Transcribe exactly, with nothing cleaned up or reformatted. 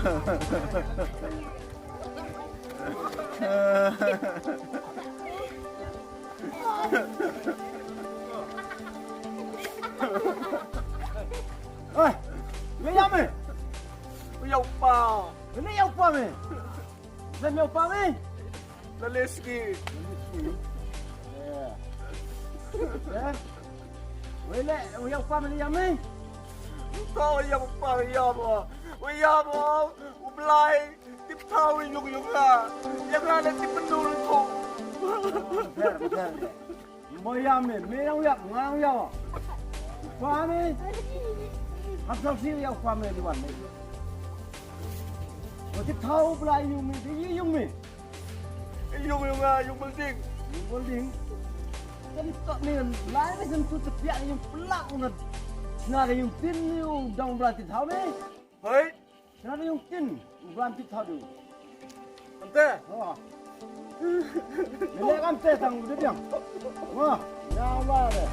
Oi, me ya me? U ya u pa. Me ya u pa me? Sa me ya u pa me? La Leski. Ya. Ya. Wei le, u ya u pa me ya me? To ya u pa ya mo. U ya mo. U Blai. Tip thaw yung yung ha. Ya nga na tip nul ko. Ber, ber, ber. Mo ya me, me yang ya, nga yang ya. Pa me. Hap sa si ya pa me di wan me. Mo tip thaw Blai yung me, di yung me. Yung yung ha, yung building. Yung building. Kan tak me, Blai me kan tu tepiak yung pelak ngat. Nga yung tin yung dang Blai tip thaw me. Hei. Sñiaw yung tin, u Blai tip thaw du. Ante? Ha. Nilai ante tang u de biang. Wa, ya wa de.